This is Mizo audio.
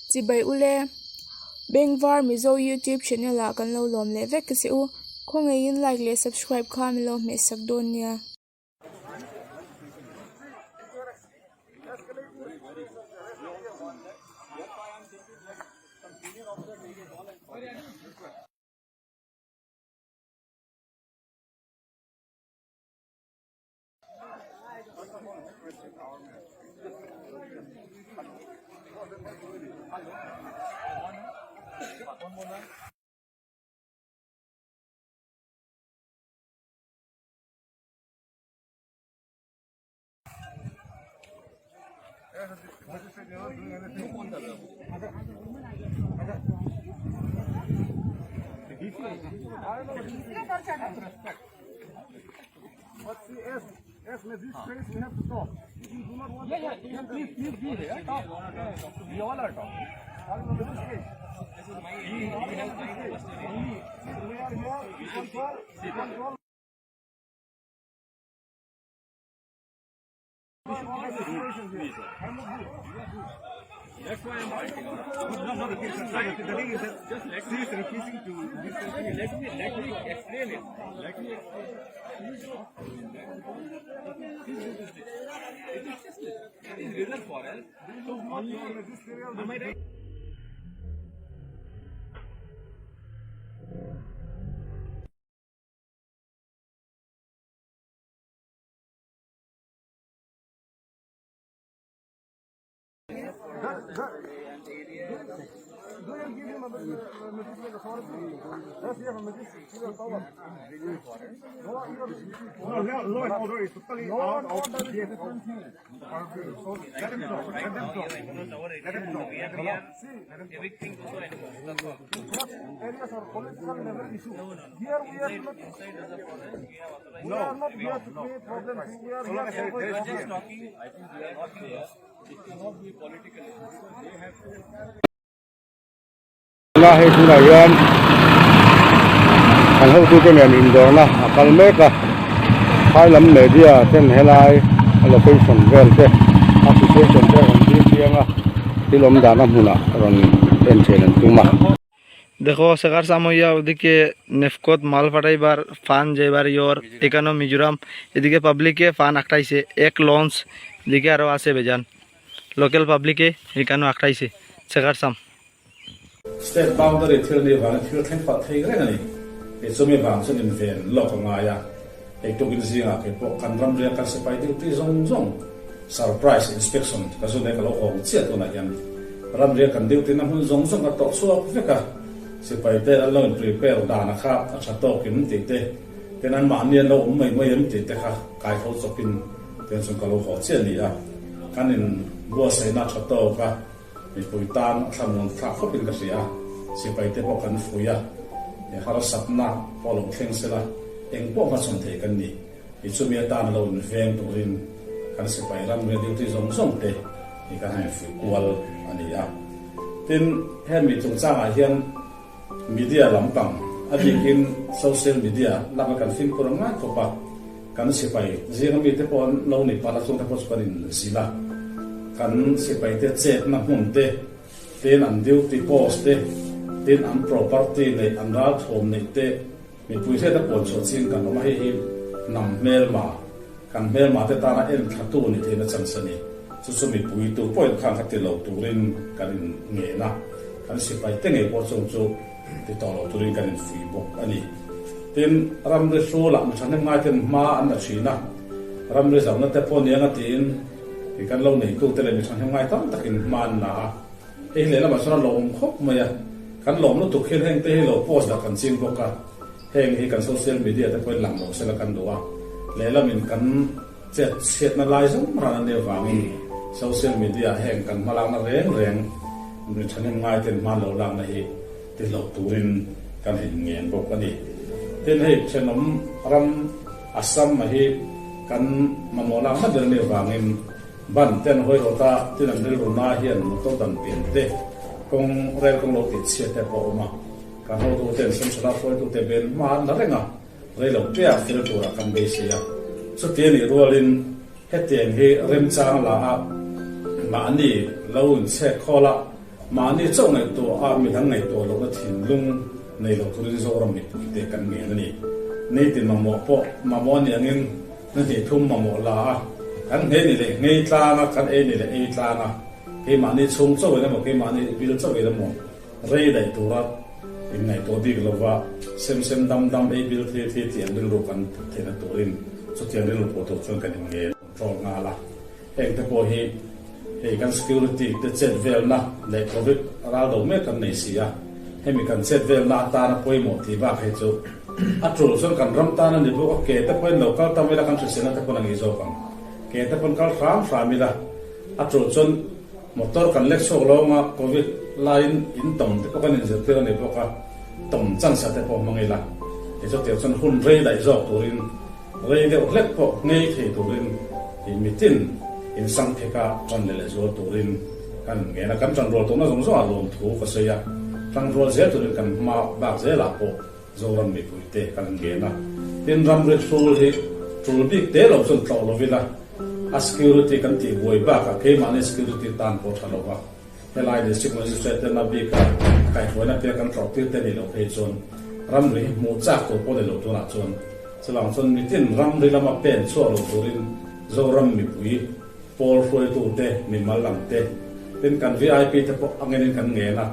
Chibai ule, Bengvar Mizo YouTube channel ah kan lo lawm leh vek che u. Khawngaihin like leh subscribe kha min lo hmehsak dawn nia. But see, as, as magistrates, we have to talk. If you do not want to talk, yeah, please, please be here. Talk. We all are talking. All the magistrates. We, we are here to control, to control. That's why I'm fighting. No, no, the thing is that just let me, is refusing to. Let me, let me explain it. Let me explain. It is just it is reserved for us. Am I right? Do you give him a magistrate authority? Does he have a magisterial power? No, no, law and order is totally out of different thing. So let him talk. Let them talk. Let him talk. See, let him talk. Areas are political level issue. Here we are not. We are not here to create problems. We are here to Just talking. I think we are not here. It cannot be political issue because they have to. Na hei tunah hian kan hotute nen indawrna a kal mek a, phai lam media ten helai a location vel te a situation te rawn thlir chiang a, thil awm dana hmunah rawn en chen an tum a. দেখো সেখার সামইয়া ওদিকে নেফকত মাল ফাটাইবার fun যাইবার your এখানেও মিজোরাম এদিকে পাবলিকে ফান আটকাইছে এক লঞ্চ এদিকে আরো আছে বেজান লোকাল পাবলিকে এখানেও আটকাইছে সেখার সাম State boundary thil nih vangin thil thleng palh thei reng a ni. Kei chumi vang chuan inven lawk a ngai a, hei tukin zingah kei pawh kan ram riak kan sipai duty zawng zawng surprise inspection ka zu nei ka lo hawng chiah tunah hian ram riak kan duty na hmun zawng zawng ka tawh chhuak vek a, sipai te an lo in prepare dan a kha a tha tawkin tih te, ten an mahni an lo awm mai mai em tih te kha kai tho chawpin ten chuan ka lo haw chiah a ni a, kan in buatsaihna a tha tawk a. Mipui tan a thlamuan thlak khawpin ka hria a, sipai te pawh kan fui a, he harsatna pawh lo thleng sela eng pawh hmachhawn thei kan ni. I chumi atan lo inveng turin kan sipai ram ria duty zawng zawng te hi kan han infui kual a ni a. Tin, hemi chungchangah hian media lampang, a bikin social media laka kan fimkhur ang ngai khawp a, Kan sipai zinga mite pawh an lo ni palh a, chungte pawh chu kan inzilh a. Kan sipaite chetna hmun te, tin an duty post te, tin an property neih, an ralthuam neih te, mipui hriata puan chhuah chin kan awm a, hei hi hnam hmelma, kan hmelma te tana en thlatu ni theihna chance a ni. Chu chu mipui tu pawhin khan kha ti lo turin kan in ngen a, kan sipaite ngei pawh chung chu ti tawh lo turin kan infui bawk a ni. Tin, ramri hrulah mi thahnem ngaiten hma an la thin a, ramri zauna te pawh niang a tiin ti kan lo neitute leh mi thahnem ngai tam takin hma an la a, hei hi lehlamah chuan a lawmawm khawp mai a, kan lawm lutuk hian heng te hi lo post dah kan ching bawk a, heng hi kan social media te pawhin lang lo sela kan duh a, lehlamin kan chet chhiatna lai zawng ran a nih avangin social media heng kan hmalakna reng reng mi thahnem ngaiten hma lo lakna hi ti lo turin kan in ngen bawk a ni. Tin, hei thenawm ram Assam a hi kan mamawh lakna ber nih avangin ban te an hawi rawt a, tin an rilru na hian motor dan pian te, kawng rel kawng lo tih chhiat te pawh a awm a, kan hotu ten central a hruaitu te ben hma an la reng a, rei lo ṭiah thil turah kan beisei a. Chuti a nih rualin hetiang hi remchang la a mahni lo inchhek khawl a. Mahni chauh ngaihtuah a midang ngaihtuah lohna thinlung nei lo turin Zoram mipuite kan ngen a ni. Nitin mamawh pawh mamawh a ni angin na hnih thum mamawh la a, kan nghei ni leh nghei tlang a, kan ei ni leh ei tlang a, keimahni chhung chauhin emaw keimahni bil chauhin emaw rei daih tura inngaihtuah bik lova sem sem dam dam ei bil thi thi tih ang rilru kan put theihna turin chutiang rilru pawh tur chuan kan inngen control nghal a. Heng te pawh hi hei kan security te chet velna leh covid ral do mek kan nei si a, hemi kan chet velna atana pawimawh tih bak hei chu a tul chuan kan ram tan a ni bawk a, ke te pawhin lo kal tam ila kan hriselna te pawn a ngei zawk ang. Ke te pawn kal hram hram ila a tul chuan motor kan lek chhuak lo anga covid laiin in tawm te pawh kan inzirtir a ni bawk a, tawm chansa te pawh hmang ila tichuan chuan hun rei daih zawk turin Rei deuh hlek pawh ngei thei turin i mitin insang pheka ṭan leh lehzual turin kan ngen a, kan ṭanrual tawhna zawng zawngah lawmthu ka sawi a, ṭangrual zel turin kan hma bak zelah pawh Zoram mipuite kan ngen a. Tin, ramri hrul hi ṭul bik te lo chuan tlawh lovila a security kan tih buai bakah keimahni security tan pawh ṭha lova helai district magistrate te na bika kaihhruaina pek kan tlawh tir te nih loh phei chuan ramri hi hmuh chak tur pawh ni lo tunah chuan Chuvang chuan mitin ramri lama pen chhuah lo turin Zoram mipui, pawl hruaitute, mimal lam te, tin kan VIP te pawh a ngenin kan ngen a.